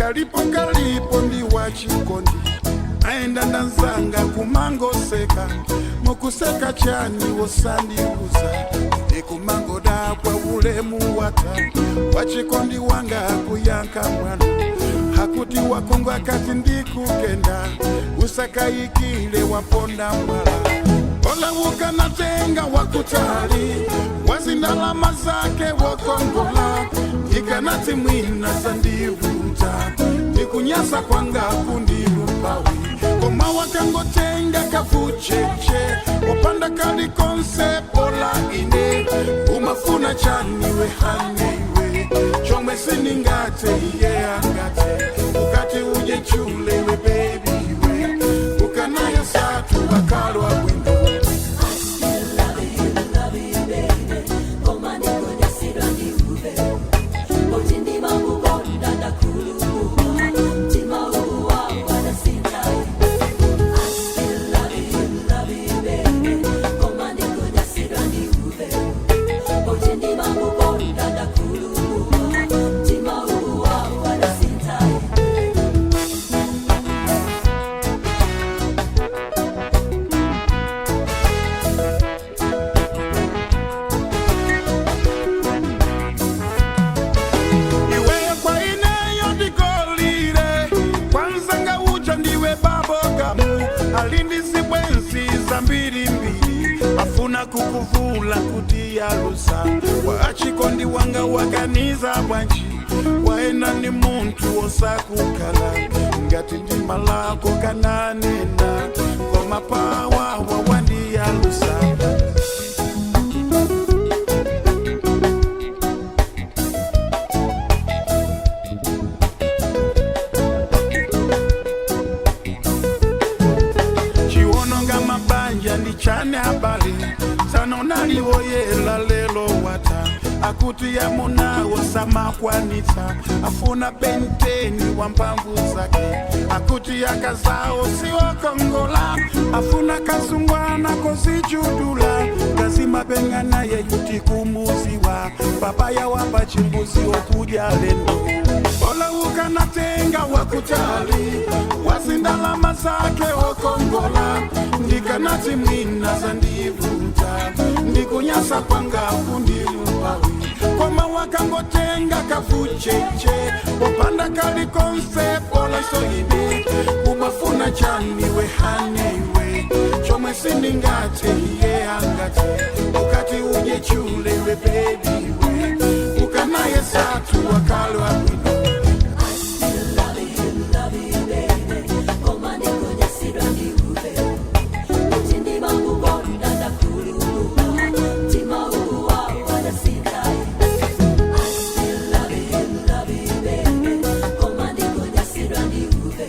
Kalipo kalipo ndi wachikondi, aenda ndanzanga kumangoseka. Mukuseka chani? Wosandiuza ikumangoda kwa ulemu wata wachikondi wanga kuyanka mwana hakuti wakongo akati ndikukenda usakayikile waponda mwala ola ukanatenga wakutali wazindalama zake wakongola ikanati mwina sandivuta ndikunyasa kwanga kundilupawi koma wakangotenga kavucheche wapanda kalikonse pola ine umafuna chaniwe haneiwe chomwe siningate iye angate ukati uje chulewe bebiwe ukanayo satu wakalwa bwino. I still love you, baby. Koma ndikunyasidwa ndiuve. Poti ndimakukonda ndakhulupirira. Mtima ukuwawa ndasindayi. I still love you, baby. Koma ndikunyasidwa ndiuve. Poti ndimakukonda ndakhulupirira. Mtima ukuwawa ndasindayi. Iwe kwa ineyo ndikolile kwanzanga uja ndiwe babogamu alindisi bwenzi za mbilimbili afuna kukuvula kuti yalusa waachikondi wanga waganiza bwanji waena ni munthu wosakukhala ngati ndima lako kananena koma pawawa wandiyalusa. Chiononga mabanja ndi chane abale sanonaliwoyela lelo wata akuti yamunawo samakwanitsa afuna benteni wa mphamvu zake akuti akazawo siwokongola afuna kasungwana kozijudula kazimapenga naye kuti kumuziwa papaya wapa chimbuzi okudya lendo ola ukanatenga wakutali wazindalama zake okongola ndikanati mwina zandivuta ndikunyasa kwanga kundilupawi koma wakangotenga kavucheche opanda kalikonse polasoine umafuna chaniwe haneiwe chomwe sindingate iye angate ukati uje chulewe bebiwe ukanaye satu wakalwa bwino. I still love you, baby. Koma ndikunyasidwa ndiuve. Poti ndimakukonda ndakhulupirira. Mtima ukuwawa ndasindayi. I still love you, baby. Koma ndikunyasidwa ndiuve.